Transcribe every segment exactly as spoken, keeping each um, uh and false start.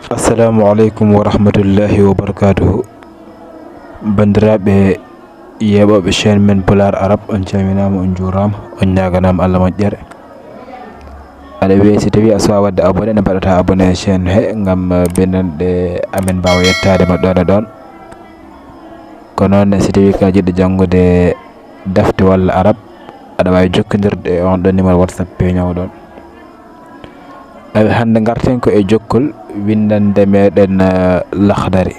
Assalamu aleykum wa rahmatullahi wa barakatuhu. Banndiraaɓe yeeɓooɓe chaîne men Pulaar Arab, on calminaama, on njuuraama, on ñaaganaama Allah moƴƴere. Aɗa weeti, si tawii a suwaa waɗde abonné, ne mbaɗataa abonné e chaîne he, ngam, eh, binndanɗe amen mbaawa yettaade ma ɗoon e ɗoon. Ko noon ne, si tawii ko a jiɗɗo janngude defte walla Arab, aɗa waawi jokkondirde e on ɗoon numéro WhatsApp peeñoowo ɗoon. Awi hannde ngarten ko e jokkol winndannde meɗen, eh, Lakhdari.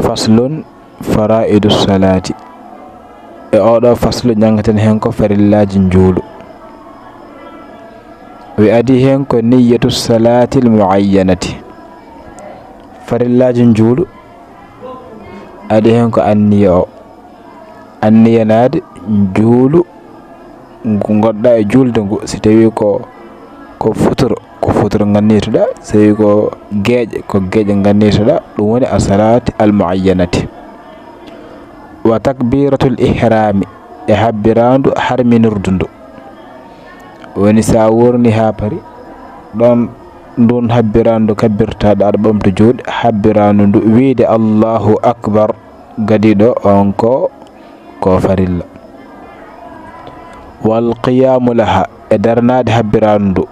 Faslun faraidu salati. E oɗo faslu janngaten heen ko farillaaji njuulu. Wi adi heen ko niyyatu salatil muayyanati. Farillaaji njuulu adi heen ko anniya o. Anniyanaade njuulu ngu ngonɗaa e juulde ngu, si tawii ko, ko futuro, ko futuro ngannitoɗaa, si tawii ko geeƴe, ko geeƴe ngannitoɗaa, ɗum woni asalaati almuayyanati. Wa takbiratul ihrami, e habbiraandu harminirdu ndu. Woni so a wuurni haa pari, ɗoon ndun habbiraandu kabbirtaaɗo aɗa ɓamta juuɗe, habbiraandu ndu wiide Allahu akbar, gadiiɗo on ko, ko farilla. Wal qiyaamu laha, e daranaade habbiraandu ndu.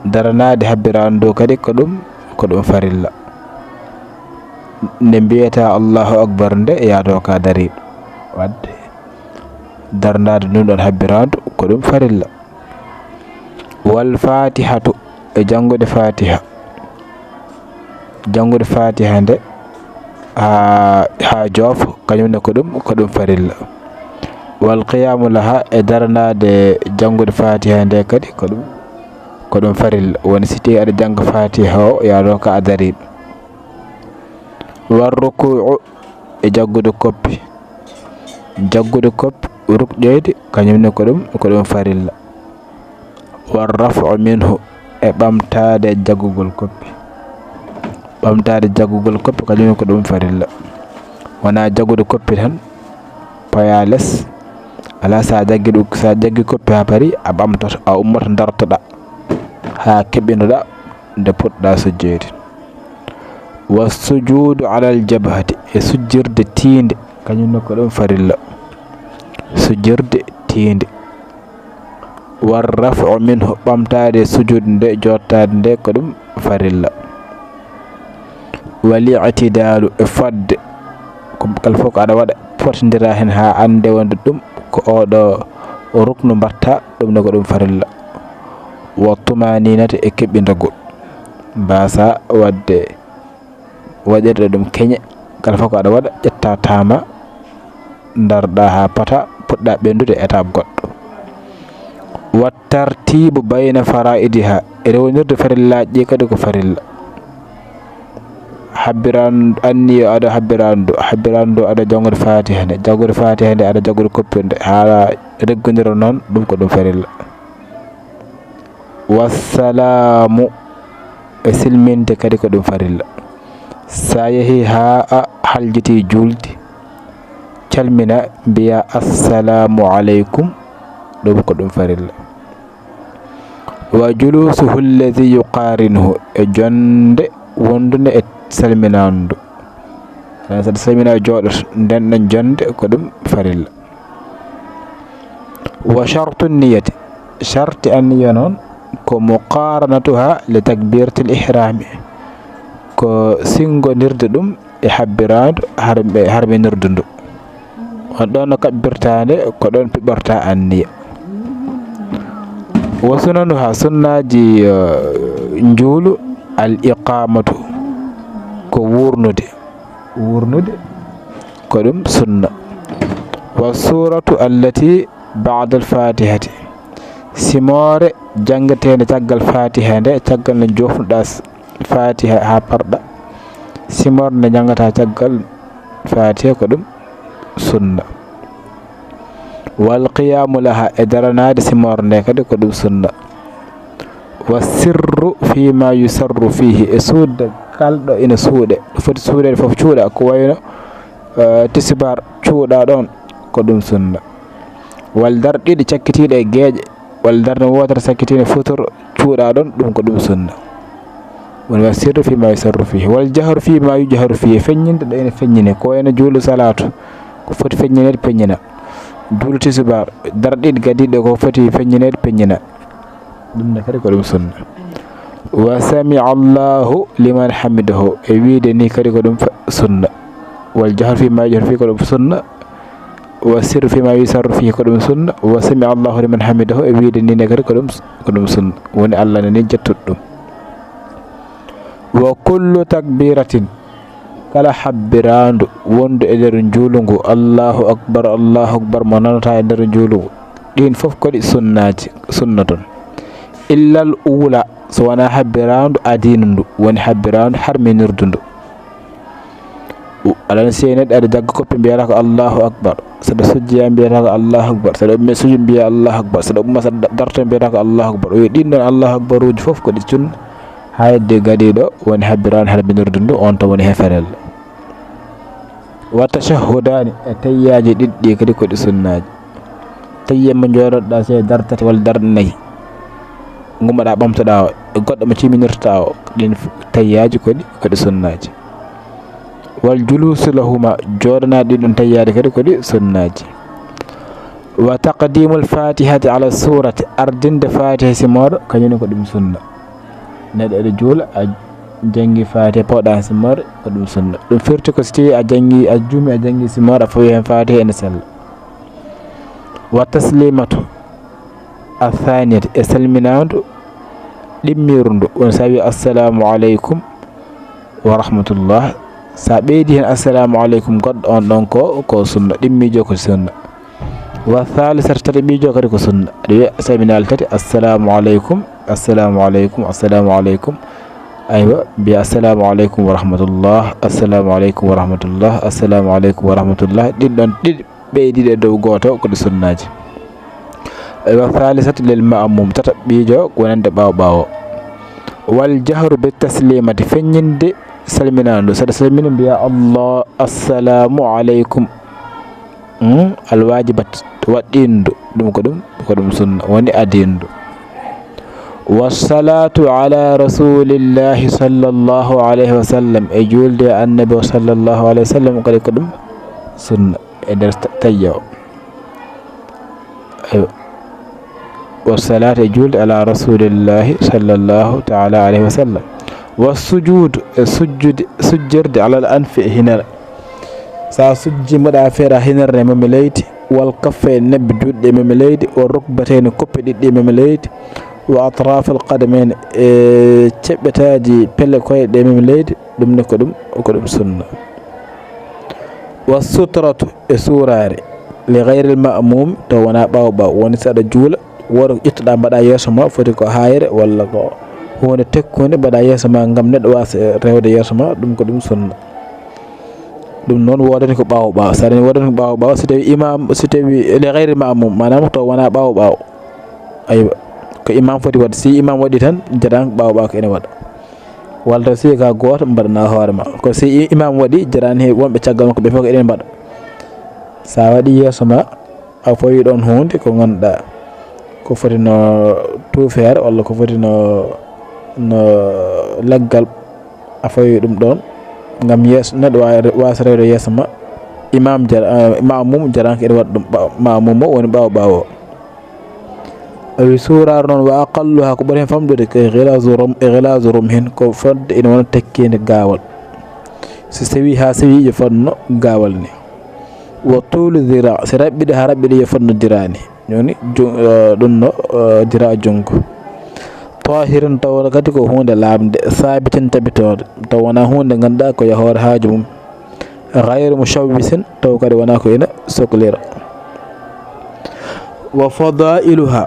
Daranaade habbiraandu ndu kadi ko ɗum, ko ɗum farilla. Nde mbiyataa Allahu akbar nde, yaadoo ka dariiɗo. Waɗde daranaade ndun ɗoon habbiraandu ko ɗum farilla. Wal fatihatu, e janngude fatiha. Janngude fatiha nde haa, haa joofo, kañum ne ko ɗum, ko ɗum farilla. Wal qiyaamu laha, e daranaade janngude fatiha nde kadi ko ɗum, ko ɗum farilla. Woni si tawii aɗa jannga fatiha o, yaadoo ka a dariiɗo. War rukuu'u, e jaggude koppi. Jaggude koppi, rukƴoyde, kañum ne ko ɗum, ko ɗum farilla. War raf'u minhu, e ɓamtaade jaggugol koppi. Ɓamtaade jaggugol koppi, kañum ne ko ɗum farilla. Wonaa jaggude koppi tan, payaa les. Alaa, so a jaggi ɗum, so a jaggi koppi haa pari, a ɓamtoto, a ummoto, dartoɗaa haa keɓinoɗaa nde potɗaa sujjoyde. Wa sujuudu alal jabhati, e sujjirde tiinde, kañum ne ko ɗum farilla. Sujjirde tiinde. War raf'u minhu, ɓamtaade sujuude nde, jottaade nde, ko ɗum farilla. Wal i'tidaalu, e fodde, ko kala fof ko aɗa waɗa, fotondira heen haa annde wonde ɗum ko oɗo ruknu mbaɗta, ɗum ne ko ɗum farilla. Wa tumaninata, e keɓɓindagol. Mbaasa waɗde, waɗirde ɗum keñe, kala fof ko aɗa waɗa, ƴetta taama, ndarɗa haa pata, puɗɗa ɓenndude étape goɗɗo. Wa tartibu bayna faraidiha, e rewnirde farillaaji ɗi kadi ko farilla. Habbiran anniya aɗa habbiraandu, habbiraandu aɗa janngude fatiha nde, janngude fatiha nde aɗa janngude koppirde, haa reggondira noon, ɗum ko ɗum farilla. Wassalaamu, e silminde kadi ko ɗum farilla. So a yehii haa a haljitii juulde, calmina, mbiya, "Assalaamu aleykum," ɗum ko ɗum farilla. Wa juluusuhu alladi yuqaarinuhu, e jonnde wondunde e salminaandu. Tan so aɗa salmina jooɗoto, nden ɗon jonnde ko ɗum farilla. Wa shartu niyati, sharti anniya noon ko muqaranatuha li takbiratil ihrami, ko singondirde ɗum e habbiraandu harmi-, harminirdu ndu. On ɗon no kabbirtaande, ko ɗon piɓorta anniya. Wa sunanuha, sunnaaji, eh, njuulu, al iqamatu, ko wuurnude. Wuurnude ko ɗum sunna. Wa suratu allati ba'da al fatihati, simoore janngeteende caggal fatiha nde, caggal nde jofnuɗa s-, fatiha haa parɗa, simoore nde njanngata caggal fatiha ko ɗum sunna. Wal qiyamu laha, e daranaade simoore nde kadi ko ɗum sunna. Wa sirru fima yusarru fihi, e suuɗde kalɗo ina suuɗe, ɗo foti suuɗeede fof cuuɗa, ko wayno, eh, tisibar cuuɗa ɗoon, ko ɗum sunna. Wal darɗe ɗiɗi cakkitiiɗe e geeƴe, walla darnde wootere sakkitiinde futuro cuuɗa ɗoon, ɗum ko ɗum sunna. Woni wa sirru fi ma yusarru fihi. Wal jahru fi ma yujharu fihi. Feññinde ɗo ene feññine. Ko ene juulu salaatu. Ko foti feññineede feññina. Juulu tisubaar. Darɗiiɗi gadiiɗi ko foti feññineede feññina. Ɗum ne kadi ko ɗum sunna. Wa sami Allahu liman hamidahu. E wiide ni kadi ko ɗum fa-, sunna. Wal jahru fi ma yujharu fihi ko ɗum sunna. Wa sirru fi ma yusarru fihi ko ɗum sunna. Wa sami Allahu liman hamidahu. E wiide ni ne kadi ko ɗum, ko ɗum sunna. Woni Allah ne ni jettuɗo ɗum. Wa kullu takbiratin. Kala habbiraandu wondu e nder njuulu ngu, Allahu akbar, Allahu akbar, mo nanata e nder njuulu ngu. Ɗin fof ko ɗi sunnaaji, sunna ton. Illal uula, so wonaa habbiraandu adiindu ndu, woni habbiraandu harminirdu ndu. U-, aɗa anndi si neɗɗo aɗa jagga koppe mbiyata ko Allahu akbar. Saɗa sujjoya mbiyata ko Allahu akbar. Saɗa umma sujud mbiya Allahu akbar. Saɗa umma saɗa darto mbiyata ko Allahu akbar. O wiyi ɗin ɗon Allahu akbaruuji fof ko ɗi cun. Hayde gadiiɗo woni habbiraandu harminirdu ndu, on tan woni heferel. Wa tashahhudaani, e tayyaaji ɗiɗɗi kadi ko ɗi sunnaaji. Tayyee mo njooɗoɗaa si dartati walla darɗe nayi. Ngumaɗaa ɓamtoɗaa o, e goɗɗo mo ciminirtoɗaa o, ɗin f-, tayyaaji ko ɗi, ko ɗi sunnaaji. Wal juluusu lahuma, jooɗanaa ɗin ɗon tayyaade kadi ko ɗi sunnaaji. Wa taqdimul fatihati ala surati, ardinde fatiha simoore, kañum ne ko ɗum sunna. Neɗɗo eɗo juula, a janngi fatiha, pawɗa simoore, ko ɗum sunna. Ɗum firti ko si tawi a janngi, a juumi, a janngi simoore, a fawi heen fatiha ene sella. Wa taslimatu athaniyati, e salminaandu ɗimmirundu. On sawi assalamu aleykum wa rahmatullah. Sa ɓeydi heen assalamu aleykum goɗɗo on ɗon ko, ko sunna. Ɗimmiijo ko sunna. Wa thalithata tati ɓiijo kadi ko sunna. Aɗa wiya salminaali tati, assalamu aleykum, assalamu aleykum, assalamu aleykum. Aywa, mbiya assalamu aleykum wa rahmatullah, assalamu aleykum wa rahmatullah, assalamu aleykum wa rahmatullah. Ɗin ɗon ɗiɗi ɓeydiiɗe dow gooto ko ɗi sunnaaji. Aywa, thalithata lil ma'mum, tata ɓiijo wonande ɓaawo ɓaawo. Wal jahru bit taslimati, feññinde salminaandu. Saɗa salmina mbiya Allah, assalamu aleykum. Hmm, alwajibat, waɗɗindu, ɗum ko ɗum, ko ɗum sunna, woni adindu. Wassalatu ala rasulillahi sallallahu alayhi wa sallam, e juulde e annabi o sallallahu alayhi wa sallam, kadi ko ɗum sunna e nder ta-, tayya o. Aywa. Wassalatu e juulde ala rasulillahi sallallahu taala alayhi wa sallam. Wassujudu e sujjude, sujjorde alal anfi e hinere. Sa sujji mbaɗa feera hinere e mami leydi, wal kaffa e nebbe juuɗe e mami leydi, wa rukbatayni koppe ɗiɗɗi e mami leydi, wa atrafal qadamayni e ceɓɓetaaji pele koyɗe e mami leydi, ɗum ne ko ɗum, ko ɗum sunna. Wa sutratu e suuraare, li gayril ma'mum, taw wonaa ɓaawo ɓaawo, woni saɗa juula, wooda ko ƴettuɗaa mbaɗa yeeso ma, foti ko haayre walla ko huunde tekkunde mbaɗa yeeso ma ngam neɗɗo waasa rewde yeeso ma, ɗum ko ɗum sunna. Ɗum noon woodani ko ɓaawo ɓaawo. So aɗa woodani ko ɓaawo ɓaawo, so tawi imam, so tawi li gayri ma'mum, maanaam to wonaa ɓaawo ɓaawo. Aywa, ko imam foti waɗde. Si imam waɗi tan, jaran ɓaawo ɓaawo ko ene waɗa. Walla taw si ka gooto mbaɗana hoore ma. Ko si i-, imam waɗi, jarani he wonɓe caggal makko ɓe fof ko eɗen mbaɗa. Sa waɗi yeeso ma, a fawi ɗon huunde ko ngannduɗaa ko foti no tuufeere walla ko foti no, no leggal, a fawi ɗum ɗon ngam yeeso neɗɗo wa-, waasa rewde yeeso ma. Imam jar-, eh, maamum jaranko ene waɗa ɗum ɓa-, maamum o woni ɓaawo ɓaawo. O wi suuraare noon wa aqalluha ko ɓuri heen famɗude ko gilaazu rum-, gilaazu rumhin ko fodde ene wona tekkeende gaawal. So sewi haa sewi yo fodno gaawal ni. Wa tuulu dira, so raɓɓiɗi haa raɓɓiɗi yo fodno dira ni. Jooni, ju-, eh, ɗum no, eh, dira junngo. Tahirin tawa kadi ko huunde laaɓnde, saabitin tabitooɗo, taw wonaa huunde ngannduɗaa ko yahoore haaju mum. Gayru mushawwisin, taw kadi wonaa ko ina soklira. Wa fadailuha,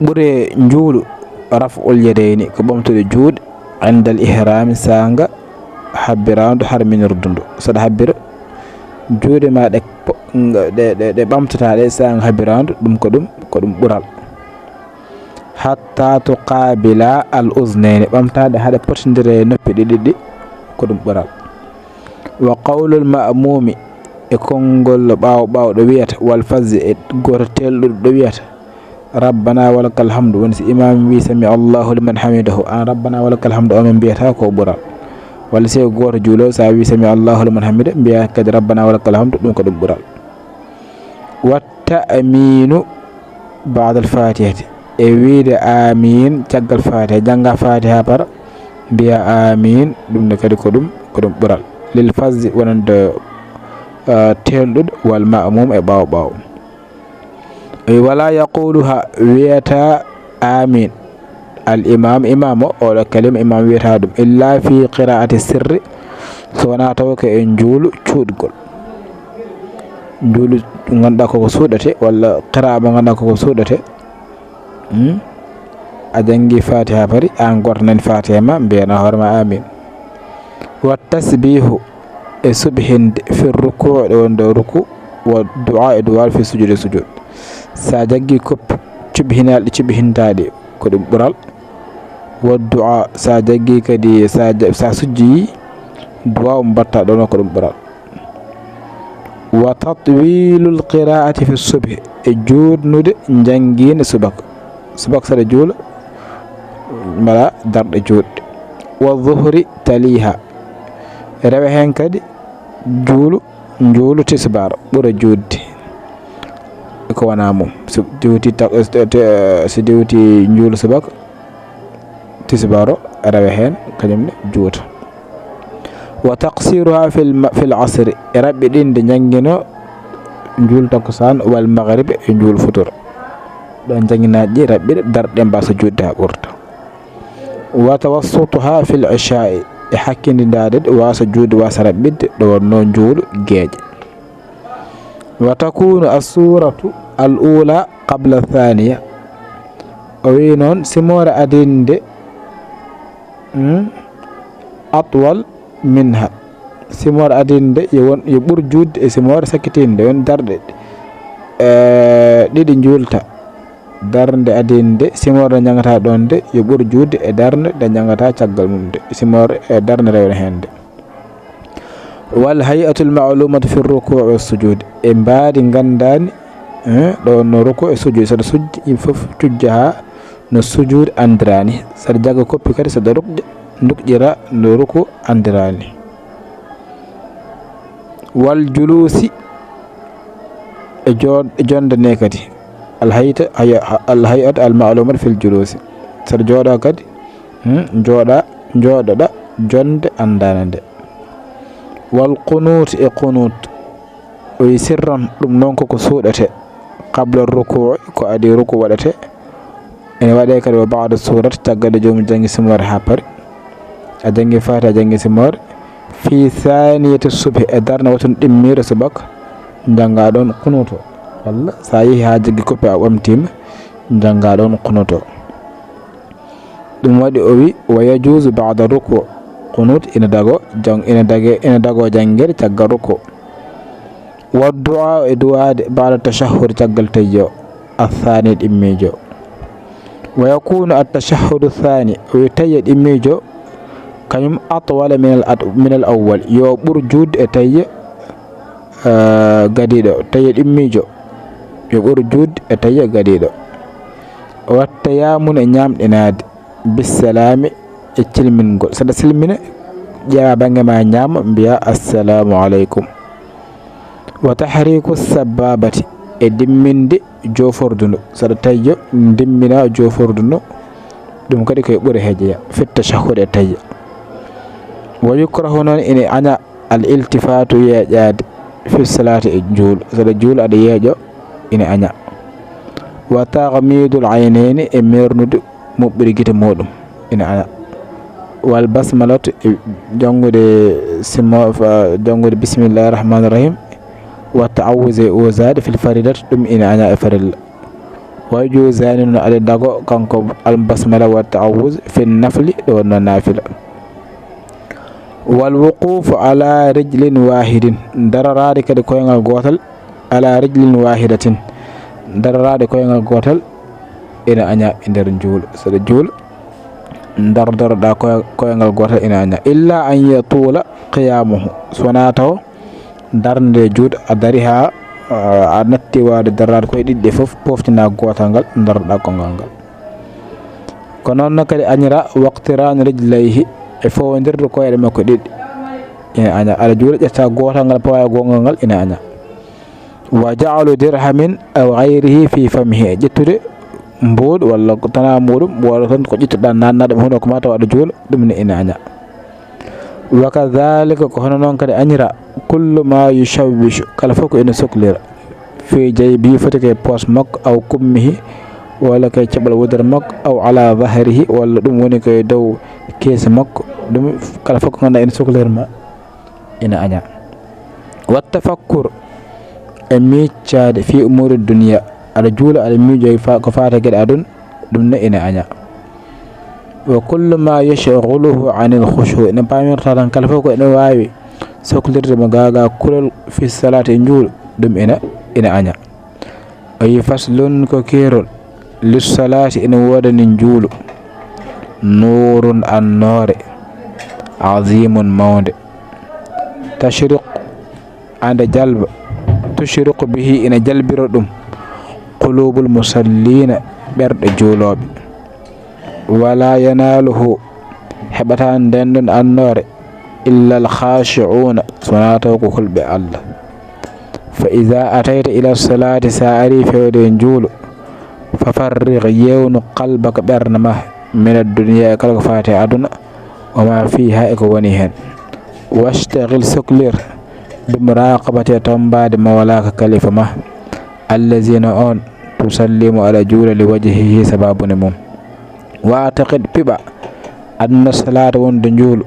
ɓure njuulu, raf'ul yadayni, ko ɓamtude juuɗe, indal ihrami, saanga habbiraandu harminirdu ndu. Saɗa habbira, juuɗe ma ɗe po-, nga-, ɗe, ɗe, ɗe ɓamtata ɗe saanga habbiraandu, ɗum ko ɗum, ko ɗum ɓural. Hatta tuqabila al uznayni, ɓamtaɗe haɗe potindire e noppi ɗiɗi ɗi, ko ɗum ɓural. Wa qawlul ma'mumi, e konngol ɓaawo ɓaawo ɗo wiyata, wal fazzi, e gooto teelɗuɗo ɗo wiyata, Rabbana walakal hamdu, woni si imam wi sami Allahu liman hamidahu, an rabbana walakal hamdu, o men mbiyata ko ɓural. Walla si ko gooto juulo, sa wi sami Allahu liman hamida, mbiya kadi rabbana walakal hamdu, ɗum ko ɗum ɓural. Watta aminu ba'dal fatihati, e wiide amin caggal fatiha, jannga fatiha par, mbiya amin, ɗum ne kadi ko ɗum, ko ɗum ɓural. Lil fazzi, wonande, eh, teelɗuɗo, wal ma'mum, e ɓaawo ɓaawo. E wala yaquluha, wiyata amin. Al imam, imam o, oɗo kalima imam wiyata ɗum. Illa fi qira'ati sirri, so wona taw ko e njuulu cuuɗgol. Njuulu ngannduɗaa koko suuɗete, walla qira'a mo ngannduɗaa koko suuɗete. Hmm? A janngi fatiha pari, an gooto nani fatiha ma, mbiyana hoore ma amin. Wa tasbihu, e suɓi hinde, fi ruku, ɗo woni ɗo ruku, wa du'a, e du'a, fi sujud, e sujud. Sa jaggi koppi cuɓi hinaaɗi, cuɓi hintaaɗi, ko ɗum ɓural. Wa du'a, sa jaggi kadi, sa ja-, sa sujji, du'a mo mbatta ɗon, ko ɗum ɓural. Wa tatwilul qira'ati fi subhi, e juutnude njanngiinde subaka. Subaka saɗa juula, mbaɗa darɗe juutɗe. Wa zuhri taliha, rewa heen kadi juulu, njuulu tisbaar ɓura juutde ko wona mum. So diwti tak-, te-, te-, so diwti njuulu subaka, tisbaar o rewa heen, kañum ne juuta. Wa taqsiruha fil ma-, fil asri, e raɓɓiɗinde njannginoo njuul takkusaan, wal maghrib, e njuul futuro. Ɗon njannginaaji raɓɓiɗe, darɗe mbasa juutde haa ɓurta. Wa tawassutuha fil isha'i, e hakkindindaade, wasa juutde, wasa raɓɓiɗde, ɗo wonno njuulu geeƴe. Wa takunu as-suratu al-ula qabla ath-thaniya. O wi noon, simoore adinde, hmm, atwal minha. Simoore adinde yo won, yo ɓur juutde e simoore sakkitinde, won darɗe, eh, ɗiɗi njuulta. Darnde adinde, simoore nde njanngata ɗon nde, yo ɓur juutde e darnde nde njanngata caggal mum nde. Simoore, eh, darnde rewre heen nde. Wal hay'atul ma'lumatu fi ruku'i was sujud. E mbaadi nganndaani, eh, ɗo no ruku e sujud. Saɗa sujji, yimɓe fof cujja haa no sujud anndiraani. Saɗa jaga koppi kadi, saɗa rukƴa, ndukƴira no ruku anndiraani. Wal julusi, e jo-, e jonde nde kadi. Al hayta-, haya-, al hay'atu al ma'lumatu fil julusi. Saɗa jooɗa kadi, hmm, jooɗa, jooɗoɗa jonde anndaande nde. Wal qunut, e qunut. O wi sirran, ɗum noon koko suuɗete. Qabla ruku'i, ko adi ruku waɗete. Ene waɗe kadi wa ba'da surat, caggal nde joomum janngi simoore haa pari. A janngi fatiha, a janngi simoore. Fi thaniyati subhi, e darnde wotun ɗimmiire subaka, njannga ɗon qunuto. Walla sa yehi haa jaggi koppi a ɓamtiima, njannga ɗon qunuto. Ɗum waɗi o wi, wa yajuzu ba'da ruku. Qunut ina dago, jang-, ina dage, ina dago janngere caggal ruku. Wa du'a, e du'aade, ba'da tashahhud, caggal tayyo, athani, ɗimmiijo. Wa yakunu at-tashahhudu thani, o wi tayya ɗimmiijo, kañum atwala min al-, min al-awwal, yo ɓur juutde e tayya, eh, gadiiɗo, tayya ɗimmiijo, yo ɓur juutde e tayya gadiiɗo. Wa tayamunu, e ñaamɗinaade, bissalami, e cilmingol. Saɗa silmina, ƴeewa bannge ma ñaamo, mbiya, "Assalamu aleykum." Wa tahriku sababati, e dimminde joofordu ndu. Saɗa tayyo, dimmina joofordu ndu. Ɗum kadi koye ɓure heejeya, fit tashahhud e tayya. Wa yukrahu, noon ene aña, al iltifatu, yeeƴaade, fi salati, e juul. Saɗa juul aɗa yeeƴo, ene aña. Wa taghmidul aynayni, e mernude muɓɓiri gite muɗum, ene aña. Wal basmalatu, e janngude simo-, fa-, janngude bismillahir rahmanir rahim. Wa ta'awuze, uzaade, fil faridat, ɗum ene aña e farilla. Wa yujuzani, noon aɗa dago kanko al basmala wa ta'awuz fi nafli, ɗo wonno nafila. Wal wuqufu ala rijlin wahidin, dararaade kadi koyngal gootal, ala rijlin wahidatin, dararaade koyngal gootal, ina aña e nder juul. Saɗa juul, dardoroɗa koy-, koyngal gootal ina aña. Illa an yatula qiyamuhu, so wona taw darnde juuɗe a dari haa a natti waade daraade koye ɗiɗi ɗe fof, poftina gootal ngal, daroɗaa kongal ngal. Ko noon kadi añira waqtiraan rijlayhi, e fowondirde koyɗe makko ɗiɗi. Ina aña, aɗa juula ƴetta gootal ngal pawa e gongal ngal, ina aña. Wa ja'lu dirhamin aw ghayrihi fi famihi, e ƴettude mbuuɗu walla ko tana muuɗum, walla tan ko ƴettuɗaa naatna ɗum hunuko ma tawa aɗa juula, ɗum ne ina aña. Wa kadhalika, ko hono noon kadi añira, kullu ma yushawwishu, kala fof ko ina soklira, fi jaybihi, foti koye poos makko, aw kummihi, walla koye caɓal wudere makko, aw ala dhahrihi, walla ɗum woni koye dow keesi makko, ɗum kala fof ko ngannduɗaa ina soklirma, ina aña. Wa tafakkur, e miicaade fi umuri dunya, aɗa juula aɗa miijo e fa-, ko faati geɗe aduna, ɗum ne ina aña. Wa kullu ma yashghaluhu anil khushu, ina paamirta tan kala fof ko ina waawi soklirde mo gaaga kulol fi salaati e njuulu, ɗum ina, ina aña. O yi faslun ko keerol, lissalaati ina woodani njuulu, nuurun annoore, azimun mawnde, tashriq ande jalba, tushriqu bihi ina jalbira ɗum, qulubul musallina ɓerɗe juulooɓe. Wala yanaluhu, heɓata nden ɗon annoore, illa al khashi'una, so wonaa taw ko hulɓe Allah. Fa iza atayta ila salati, sa ari fewde e njuulu, fa farriq, yewnu qalbaka ɓernde ma, min ad-dunya, e kala ko faati e aduna, wa ma fiha, e ko woni hen. Washtagil, soklir, bi muraqabati, e tombaade mawlaka, kalifa ma, allazi, no on, tusallimu, aɗa juula, li wajhihi, sababune mum. Wa ataqid, piɓa, anna salata, wonde njuulu,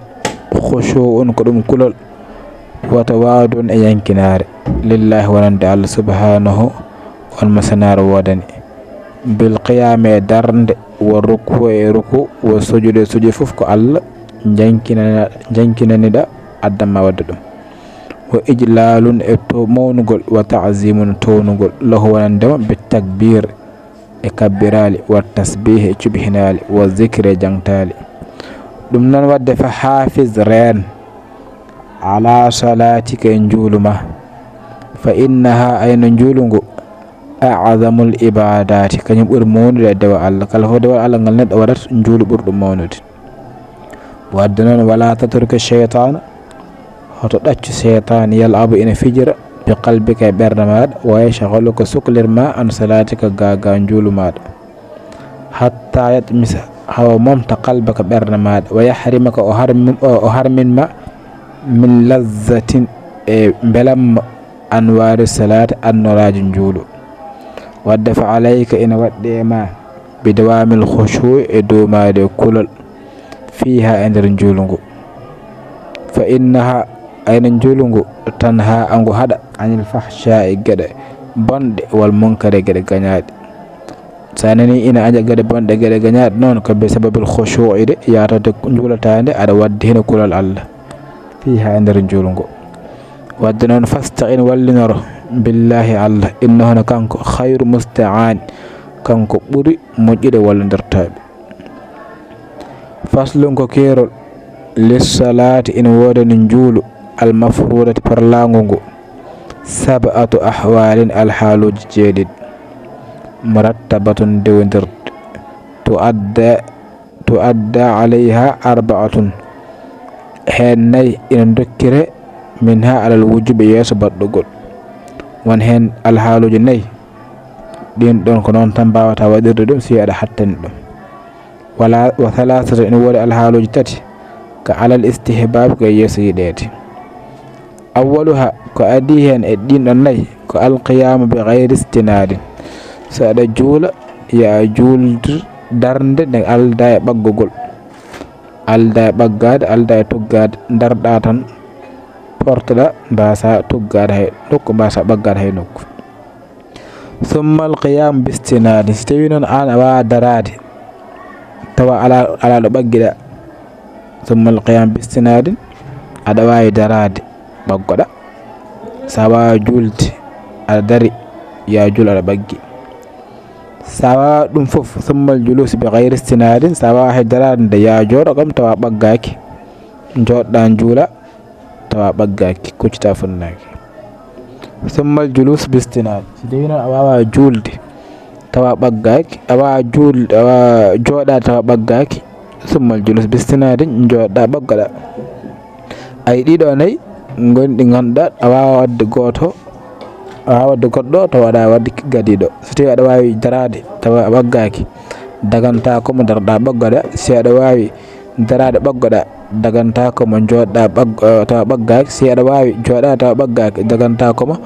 khushu'un, ko ɗum kulol, wa tawadun, e yankinaare, lillahi, wonande Allah, subhanahu, on mo sanaare woodani, bil qiyami, e darnde, wa ruku, e ruku, wa sujudi, e sujudi, fof ko Allah jankinana-, jankinaniɗa, addanma wadde ɗum. Wa ijlalun, e to-, mawnugol, wa ta'zimun, townugol, lahu, wonande mo, bit takbir, e kabbiraali, wa tasbih, e cuɓihinaali, wa zikri, e jangtaali. Ɗum noon wadde, fa hafiz, reen, ala salatika, e njuulu ma, fa innaha, ayno njuulu ngu, a'zamul ibadati, kañum ɓuri mawnude e dewa Allah. Kala fof dewal Allah ngal neɗɗo waɗata, njuulu ɓuri ɗum mawnude. Wadde noon, wala tatruki shaytana, hoto ɗaccu seytaane, yal'abu, ina fijira, bi qalbika, e ɓernde maaɗa, wa yashghaluka, soklirma, an salatika, gaaga njuulu maaɗa, hatta yatmisa, hawa momta, qalbaka, ɓernde maaɗa, wa yahrimaka, o harmin, o, o harminma, min lazzatin, e mbelamma, anwaari salaati, annoraaji njuulu. Wadde fa alayka, ina waɗɗi e ma, bi dawamil khushu'i, e duumaade kulol, fiha, e nder njuulu ngu. Fa innaha, ayno njuulu ngu, tanha, angu haɗa, anil fahsha'i, geɗe bonɗe, wal munkari, geɗe gañaaɗe. Sa nani ina aña geɗe bonɗe, geɗe gañaaɗe noon, ko bi sababil khushu'i de, yatode njuulataande, aɗa waddi hino kulol Allah. Fiha, e nder njuulu ngu. Wadde noon, fasta'in, wallinoro, billahi, Allah, innahu, hono kanko, khayru musta'an, kanko ɓuri moƴƴude wallondirtooɓe. Faslun, ko keerol, lissalaati, ina woodani njuulu, al mafrudati, farlaangu ngu, sab'atu ahwalin, alhaaluuji jeeɗiɗi, murattabatun, dewondirɗi, tuadda, tuadda alayha arba'atun, heen nayi ina dokkire, minha, alal wujubi, yeeso baɗɗugol. Won heen alhaaluuji nayi, ɗin ɗon ko noon tan mbaawata waɗirde ɗum si aɗa hattani ɗum. Wala, wa thalathatu, ina woodi alhaaluuji tati, ka alal istihbab, ko e yeeso yiɗeede. Awwaluha, ko adii heen e ɗin ɗon nayi, ko alqiyaamu bi ghayri istinadin. So aɗa juula, yo a juuldu darnde nde aldaa e ɓaggugol. Aldaa e ɓaggaade, aldaa e tuggaade, darɗaa tan, portoɗaa, mbaasa tuggaade hay nokku, mbaasa ɓaggaade hay nokku. Summa alqiyam bistinadin. So tawi noon aan a waawaa daraade, tawa alaa, alaa ɗo ɓaggiɗaa. Summa alqiyam bistinadin, aɗa waawi daraade, ɓaggoɗaa. So a waawaa juulde, aɗa dari, yo a juul aɗa ɓaggi. So a waawaa ɗum fof, summa aljulusi bi ghayri istinadin, so a waawaa hay daraade nde, yo a jooɗo kam tawa ɓaggaaki. Jooɗoɗaa njuula, tawa ɓaggaaki, kuccita funnaaki. Summal julus bistinaad. Si tawii noon a waawaa juulde tawa ɓaggaaki, a waawaa juulde, a waawaa jooɗaade tawa ɓaggaaki, summal julus bistinaad, njooɗoɗaa ɓaggoɗaa. Ay ɗiɗo nayi ngoni ɗi ngannduɗaa a waawaa waɗde gooto, a waawaa waɗde goɗɗo tawa aɗa waɗde gadiiɗo. Si tawii aɗa waawi daraade tawa a ɓaggaaki, dagantaako mo daroɗaa ɓaggoɗaa. Si aɗa waawi daraade ɓaggoɗaa, dagantaako mo jooɗoɗaa ɓag-, eh, tawa ɓaggaaki. Si aɗa waawi jooɗaade tawa ɓaggaaki, dagantaako mo,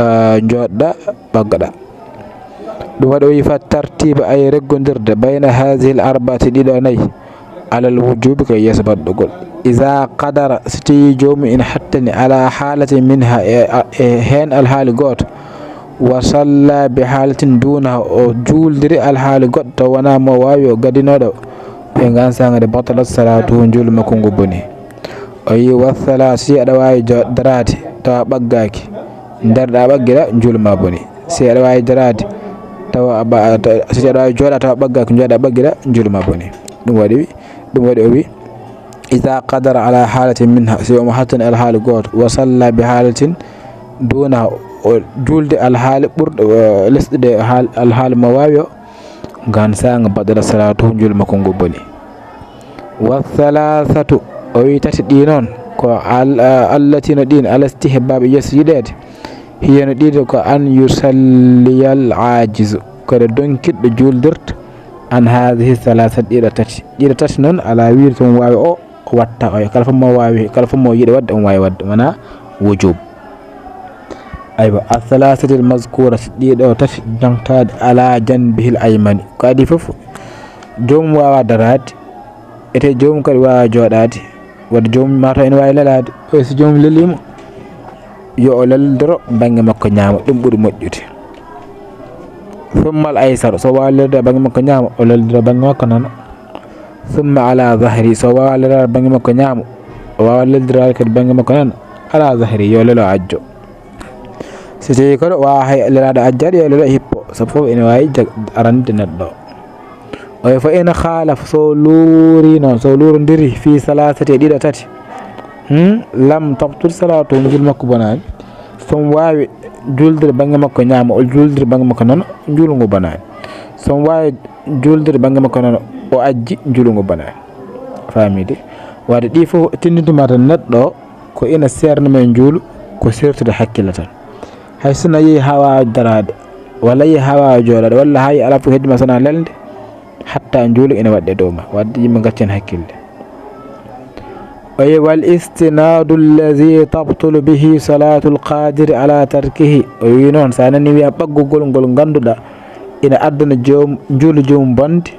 eh, jooɗoɗaa ɓaggoɗaa. Ɗum waɗi o wiyi fa tartiiba, ay reggondirde, bayna haazihil arbaati, ɗiɗo nayi, alal wujuubi, ko yeeso baɗɗugol. Iza qadara, si tawii joomum ina hattani, ala haalatin minha, e, e heen alhaali gooto, wa salla bi haalatin duunaha, o juuldiri alhaali goɗɗo taw wonaa mo waawi o gadinooɗo, ɓe ngaan saanga de batalat salaatuhu, njuulu makko ngu boni. O wiyi wa salaa, si aɗa waawi jo-, daraade tawa ɓaggaaki, darɗaa ɓaggiɗaa, njuulu ma boni. Si aɗa waawi daraade tawa a ɓa-, ta-, si aɗa waawi jooɗaa tawa ɓaggaaki, jooɗaa ɓaggiɗaa, njuulu ma boni. Ɗum waɗi, ɗum waɗi o wiyi, iza qadara ala haalatin minha, si omo hattani alhaali gooto, wa salla bi haalatin duunaha, o juulde alhaali ɓurɗo, eh, lesɗude haal-, alhaali mo waawi o, ngaan saanga batalat salaatuhu, njuulu makko ngu boni. Wa thalathatu, o wiyi tati ɗi noon, ko al-, eh, allati no ɗin, ala istihbaabi, yeeso yiɗeede, hiya no ɗiɗo, ko an yusalliyal aajizu, ko ɗo donkiɗɗo juuldirta, an haadihi thalathati, ɗiɗo tati. Ɗiɗo tati noon, alaa wiyde so omo waawi o, o watta oya. Kala fof mo waawi, kala fof mo yiɗi waɗde, omo waawi waɗde, wonaa wujub. Aywa, athalathati almazkurati, ɗiɗo tati jontaaɗi ala janbihil aymani. Ko adii fof, joomum waawaa daraade, etee joomum kadi waawaa jooɗaade. Wadde joomum maa taw ene waawi lelaade. Oya, so joomum leliima, yo o lelndoro bannge makko ñaamo, ɗum ɓuri moƴƴude. Thumma al aysar, so waawaa lelndirde bannge makko ñaamo, o lelndiro bannge makko nano. Thumma ala zahri, so waawaa lelndirde bannge makko ñaamo, o waawaa lelndirde kadi bannge makko nano, ala zahri, yo lelo ajjo. Si tawii kadi o waawaa hay lelaade ajjaade, yo lelo hippo, sabu fof ene waawi jag-, arande neɗɗo. O wiyi, fa in khaalaf, so luurii noon, so luurondiri fii salaasati e ɗiɗo tati, hmm, lam tabtul salaatu, njuulu makko bonaani. So omo waawi juulde bannge makko ñaamo, o juuldiri bannge makko nano, njuulu ngu bonaani. So omo waawi juulde bannge makko nano, o ajji, njuulu ngu bonaani. Faamii de? Wadde ɗii fof tindintu ma tan neɗɗo o, ko ina seernamee njuulu, ko seertude hakkille tan. Hay sinno yehii haa waawa daraade, walla yehii haa waawa jooɗaade, walla hay alaa fof heddi ma sonaa lelnde, hatta njuulu ina waɗde dow ma. Wadde yimɓe ngaccu heen hakkille. O wiyi, wal istinaadu allazi tabtulu bihi salaatul qaadiri ala tarkihi. O wiyi noon, so a nanii wiya ɓaggugol ngol ngannduɗaa ina addana joom-, njuulu joomum bonde,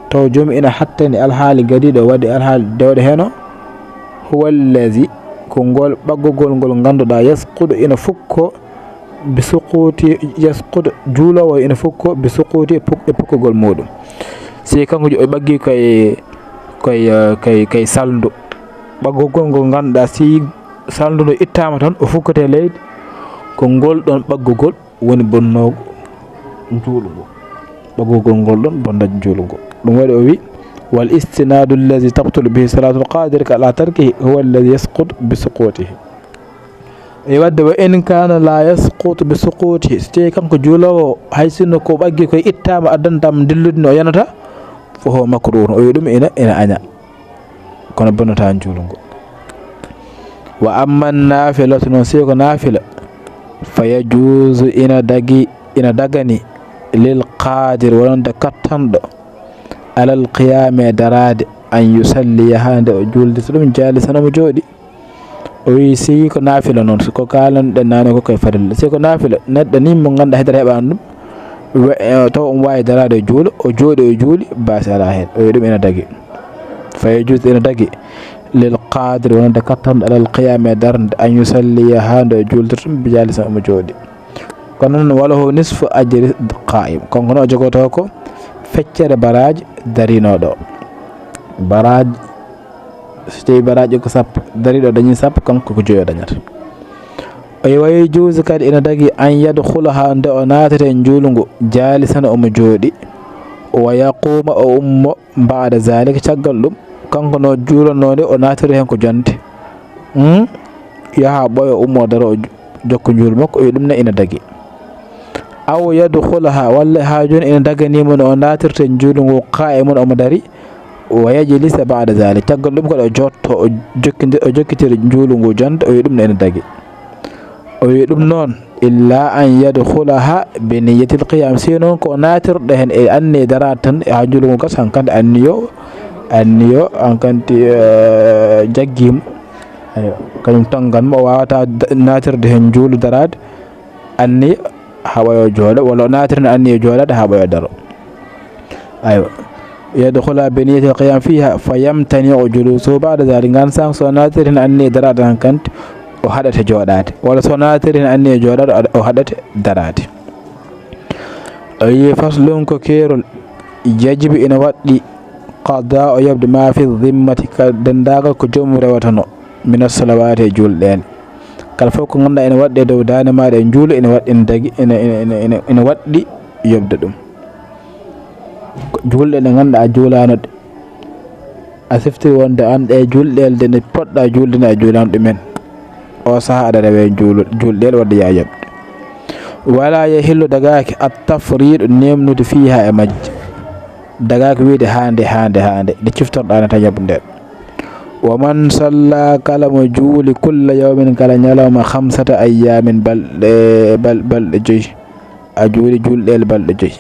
taw joomum ina hattani alhaali gadiiɗo, waɗi alhaali dewɗo heen o, huwa allazi, ko ngol ɓaggugol ngol ngannduɗaa, yasqutu, ina fukko, bi suquti, yasqutu, juuloowo ina fukko, bi suquti, puk-, e pukkugol muuɗum. Si kanko o ɓaggi koye, koye, eh, koye, koye salndu, ɓaggugol ngol ngannduɗaa, si salndu ndu ittaama tan, o fukkete leydi, ko ngol ɗoon ɓaggugol woni bonnoogo njuulu ngu. Ɓaggugol ngol ɗoon bonnat njuulu ngu. Ɗum waɗi o wi, wal istinaadu allazi tabtulu bihi salaatul qaadiri ala tarkihi huwa allazi yasqutu bi suqutihi. E wadde, wa in kaana la yasqutu bi suqutihi, so tawii kanko juuloowo, hay sinno ko ɓaggi koye ittaama, addantaama dillude no o yanata, fa huwa makruhun, o wi ɗum ina, ina aña. Kono bonnataa njuulu ngu. Wa amma naafilatu noon, si ko naafila, fa yajuuzu, ina dagi, ina dagani, lil qaadir, wonande kattanɗo, alal qiyaami, e daraade, an yusalliya, haa nde o juuldita ɗum, jaalisan, omo jooɗi. O wi, si ko naafila noon, so ko kaalanɗen naane ko koye farilla. Si ko naafila, neɗɗo ni mo ngannduɗaa hedere heɓaani ɗum, we-, eh, taw omo waawi daraade o juula, o jooɗi o juuli, baasi alaa heen. O wi ɗum ina dagi. Fa yajuuzu, ina dagi, lil qaadir, wonande kattanɗo alal qiyaami e darnde, an yusalliya, haa nde o juuldirta ɗum, bi jaalisan, omo jooɗi. Kono noon, walahu nisfu ajri qaa'im. Kanko noon o jogotoo ko feccere baraaji darinooɗo. Baraaji, so tawii baraaji ko sappo, dariiɗo dañii sappo, kanko ko joyo dañata. O wi, wa yajuuzu kadi ina dagi, an yadkhulaha, nde o naatata e njuulu ngu, jaalisan, omo jooɗi, wa yaquuma, o ummo, ba'da zaalika, caggal ɗum, kanko no juulanoo nde, o naatiri heen ko jonte. Hmm? Yaha ɓooya, ummo, daro, o ju-, jokka njuulu makko, o wiya ɗum ne ina dagi. Aw yadkhulaha, walla haa jooni ina daganimo no o naatirta njuulu ngu qaa'iman omo dari, wa yajlisa ba'da dhalik. Caggal ɗum kadi o jotto, o jokkindir-, o jokkitira njuulu ngu jonde, o wiya ɗum ne ina dagi. O wiya ɗum noon, illa an yadkhulaha bi niyyatil qiyam. Si noon ko naatirɗo heen e anniye daraade tan, haa njuulu ngu gasa, hankadi anniyo, anniyo hankadi, eh, jaggimo. Eywa, kañum tonngan mo, o waawata da-, naatirde heen njuulu daraade, anniya haa ɓooya o jooɗo, walla o naatira heen anniya jooɗaade haa ɓooya o daro. Aywa. Yadkhula bi niyyatil qiyam fiha, fa yamtani'u julusuhu ba'da dhalik. Ngaan saang so naatiri heen anniya daraade hankadi, o haɗata jooɗaade. Walla so naatiri heen anniya jooɗaade, o haɗata daraade. O wiyi faslun ko keerol, yajibu ina waɗɗi, qada o yoɓde ma fi dhimmati ka denndaangal ko joomum rewatano, min as-salawati e juulɗeele. Kala fof ko ngannduɗaa ina waɗɗi e dow daande maaɗa e njuulu, ina waɗɗi, ina dagi, ina, ina, ina, ina, ina waɗɗi yoɓde ɗum. Ko juulɗe ɗe ngannduɗaa a juulaano ɗe. A siftiri wonde aan ɗe juulɗeele de nde poɗɗa juulde nde a juulaano ɗumen. O sahaa aɗa rewe juul-, juulɗeele wadde yaa yoɓde. Wala yahillu dagaaki at-tafriidu neemnude fiiha e majje. Dagaaki wiide haande, haande, haande. Nde ciftorɗaa ne tan yoɓ nde. Wa man salla kala mo juuli kulla yawmin kala ñalawma khamsata ayyaamin balɗe, bal-, balɗe joyi. A juuli juulɗeele balɗe joyi.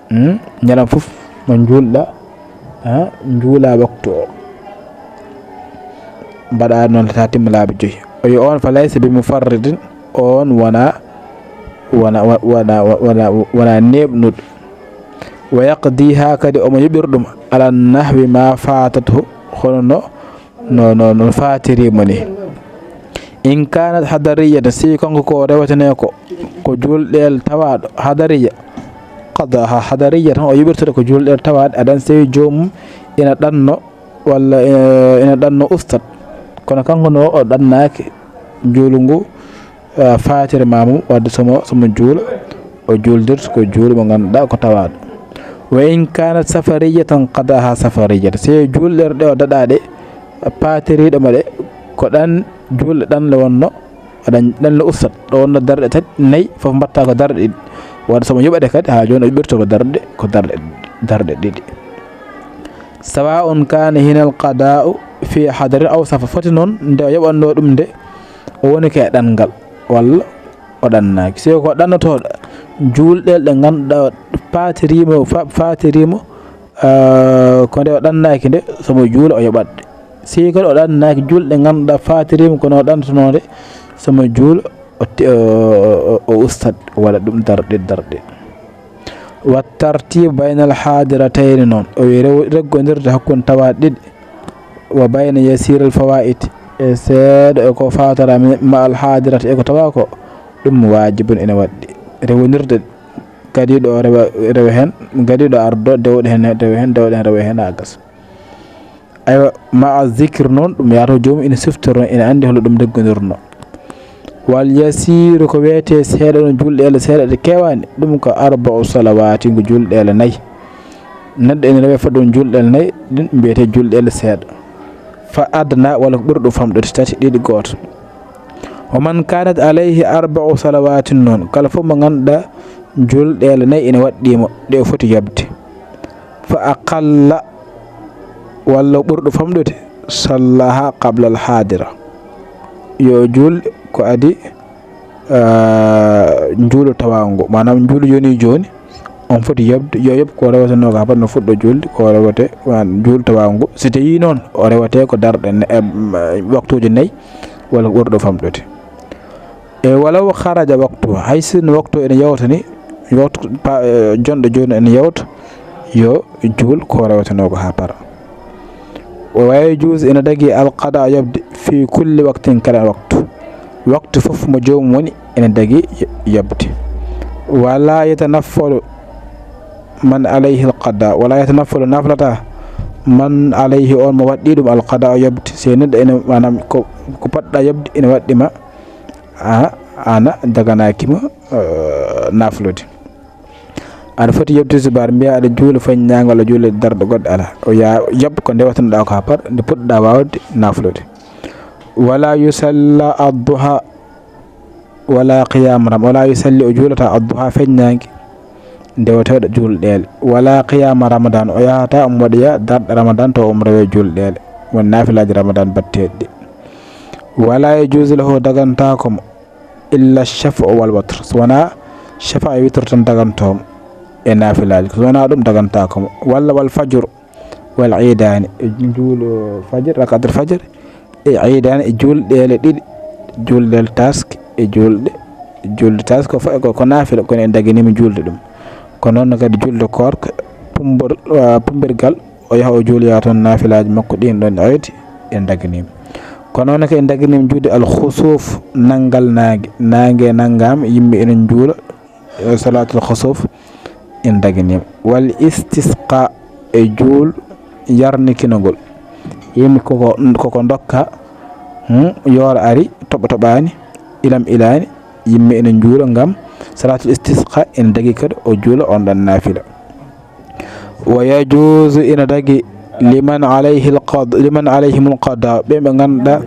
Hmm? Ñalawma fof mo njuulɗa, ha, njuula waktu o. Mbaɗa noon taa timma laabi joyi. O yo on fa laysa bi mufarridin, on wona, wona, wona, wona, wona neeɓnuɗo. Wa yaqdiha kadi omo yoɓir ɗum ala nahwi ma fatatu, hono no no, no, no faatiri mo ni. In kanat hadariyatan, si kanko ko rewetene ko, ko juulɗeele tawaaɗo hadariya, qadaha hadariya tan, o yoɓirta ɗe ko juulɗeele tawaaɗe, adan si joomum ina ɗanno, walla, eh, ina ɗanno ustat. Kono kanko no o ɗannaaki juulu ngu, eh, faatiri ma mum, wadde somo, somo juula, o juuldirta ko juulu mo ngannduɗaa ko tawaaɗo. Wa in kanat safariyatan qadaha safariyatan. Si juulɗere ɗe o daɗaa ɗe, paatiriiɗo ma ɗe, ko ɗan juulɗe ɗan le wonno, ɗan, ɗan le ustat, ɗo wonno darɗe tati, nayi, fof mbatta ko darɗe ɗiɗi. Wadde somo yoɓa ɗe kadi, haa jooni o yoɓirta ko darɗe, ko darɗe, darɗe ɗiɗi. Sawa'un kana hinal qada'u fi hadarin aw safar, foti noon nde o yoɓanno ɗum nde o woni ko e ɗanngal, walla o ɗannaaki. Si ko ɗannotooɗo, juulɗeele ɗe ngannduɗaa paatiriimo, fa-, faatiriimo, ah, ko nde o ɗannaaki nde, somo juula o yoɓat ɗe. Si kadi o ɗannaaki juulɗe ɗe ngannduɗaa faatiriimo, kono o ɗannotonoo nde, somo juula o te-, o, o, o, o ustat, o waɗa ɗum darɗe, darɗe. Wa tartibu baynal hadiratayni noon, o wiyi rew-, reggondirde hakkunde tawaaɗe ɗiɗi, wa bayna yasiral fawaiti, e seeɗa e ko fawtara mi-, ma al hadirati e ko tawa ko, ɗum waajibun ene waɗɗi. Rewondirde gadiiɗo o rewa, rewa heen, gadiiɗo ardo dewɗo heen, rewa heen, dewɗo heen, rewa heen, haa gasa. Aywa, ma a zikir noon, ɗum yahata joomum ina siftoro, ina anndi hol no ɗum deggondirno. Wal yasiru ko wiyetee seeɗa ɗum, juulɗeele seeɗa ɗe keewaani, ɗum ko arba'u salawaati, ko juulɗeele nayi. Neɗɗo ina rewe fodde ɗum juulɗeele nayi, ɗum mbiyetee juulɗeele seeɗa. Fa adna, walla ko ɓuri ɗum famɗude, tati, ɗiɗi, gooto. Wa man kanat alayhi arba'u salawaatin noon, kala fof mo ngannduɗaa juulɗeele nayi ina waɗɗii mo, ɗe o foti yoɓde. Fa aqalla, walla ɓurɗo famɗude, sallaha qabla al hadira. Yo juul ko adi, ah, njuulu tawaangu, maanaam njuulu yoni jooni, on foti yoɓde, yo yoɓ ko rewatanoo ka pat no fuɗɗo juulde, ko rewate, wan-, njuulu tawaangu. Si tawii noon o rewate ko darɗe ne-, em, waktuuji nayi, walla ko ɓurɗo famɗude. E walaw kharaja waqtu, hay sinno waktu ene yawta ni, waktu pa-, eh, jonɗo jooni ene yawta, yo juul ko rewatanoo ko haa para. Wa yajuuzu ina dagi al qada yoɓde fi kulli waqtin kala waktu. Waktu fof mo joomum woni ene dagi yoɓde. Wala yatanaffalu man alayhi al qada, wala yatanaffalu naflata man alayhi on mo waɗɗii ɗum al qada yoɓde. Si neɗɗo ene, maanaam ko, ko poɗɗa yoɓde ene waɗɗi ma, a, ana daganaaki ma, eh, naflude. Aɗa foti yoɓde tisibaar, mbiya aɗa juula fañ ñaangal, a juula darɗe goɗɗe alaa. O ya yoɓ ko ndewatanoɗaa ko haa par nde puɗɗoɗaa waawde naflude. Wala yusalla adduha, Wala qiyama ram, wala yusalli, o juulata adduha feññaange, ndeweteeɗo juulɗeele. Wala qiyama ramadan, o yahata omo waɗoya darɗe ramadan to omo rewe juulɗeele, woni naafilaaji ramadan batteeɗi ɗi. Wala yajuuzu lahu, dagantaako mo, illa shafa'u wal watr, so wonaa shafa'a e witr tan dagantoo mo e naafilaaji, so wonaa ɗum dagantaako mo. Walla wal fajr wal iidaani, e juulo fajr, rakaatul fajr, e iidaani, e juulɗeele ɗiɗi, juulɗeele task e juulɗe, juulɗe task ko fa-, ko, ko naafila, kono en daginii mo juulde ɗum. Ko noon kadi juulde koorka, pumbor-, ah, pumbirgal, o yaha o juuloya toon naafilaaji makko ɗiin ɗoon eeti, en daginii mo. Ko noon kadi en daginii mo juulde al khusuuf, nanngal naange, naange nanngaama, yimɓe ene njuula, e salaatul khusuuf, en daginii mo. Wal istisqa, e juul yarnikinagol. Yimɓe koko, koko ndokka, hmm, yoora ari, toɓo toɓaani, ilam ilaani, yimɓe ene njuula ngam salaatul istisqa, ene dagi kadi o juula on ɗon naafila. Wa yajuuzu, ina dagi, liman alayhi alqad-, liman alayhim alqada, ɓe ɓe ngannduɗaa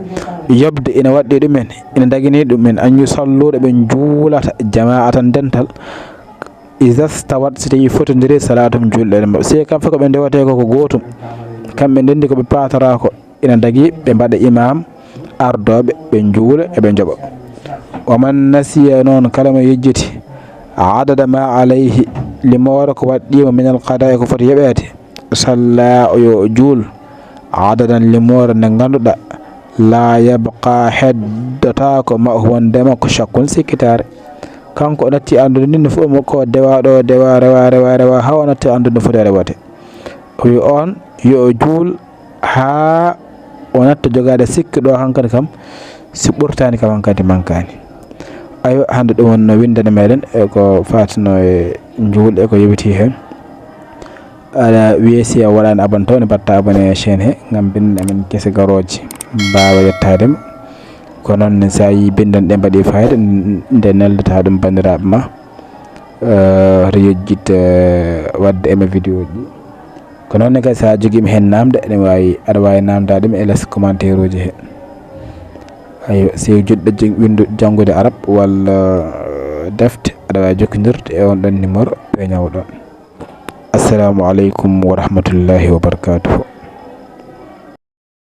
yoɓde ina waɗɗi ɗumen, ina daginii ɗumen, an yusallu, ɗo ɓe njuulata, jamaatan, dental, iza stawat, so tawii fotondiri salaatum, juulɗeele maɓɓe. Si kam fof ko ɓe ndewetee ko, ko gootum, kamɓe ndenndi ko ɓe paatoraa ko, ina dagi ɓe mbaɗa imaam ardooɓe, ɓe njuula, eɓe njoɓa. Wa man nasiya, noon kala mo yejjiti, adada ma alayhi, limoore ko waɗɗiimo, min al qadaa'i, ko foti yoɓeede, salla, o yo o juul, adadan, limoore nde ngannduɗaa, la yabqa, heddotaako, ma'ahu, wonde makko, shakkun, sikkitaare. Kanko o natti anndude ni, no fof mo ko dewa ɗo, dewa, rewa, rewa, rewa, haa o natti anndude no foti rewate. O wi on, yo o juul haa o natta jogaade sikki ɗo hankadi kam, si ɓurtaani kam hankadi mankaani. Ayo, hannde ɗum wonno winndande meɗen e ko faatino e njuulɗe ko yowiti heen. Aɗa wiye si a waɗaani abonné taw ne mbaɗta abonné e chaîne he ngam binndana amen kese garooji mbaawa yettaade ma. Ko noon ne so a yii binndon ɗe mbaɗi fayida, n-, nde neldata ɗum banndiraaɓe ma. Eh, hoto yejjit, eh, waɗde aimé vidéo ji. Ko noon ne kadi so a jogiima heen naamnde, aɗa waawi, aɗa waawi naamndaade mi e les commentaire uji he. Ayo, si joɗɗo jang-, winndu-, janngude arab walla, eh, defte, aɗa waawi jokkondirde e on ɗon numéro, peeñaa ɗon. Assalamu aleykum wa rahmatullahi wa barakatuhu.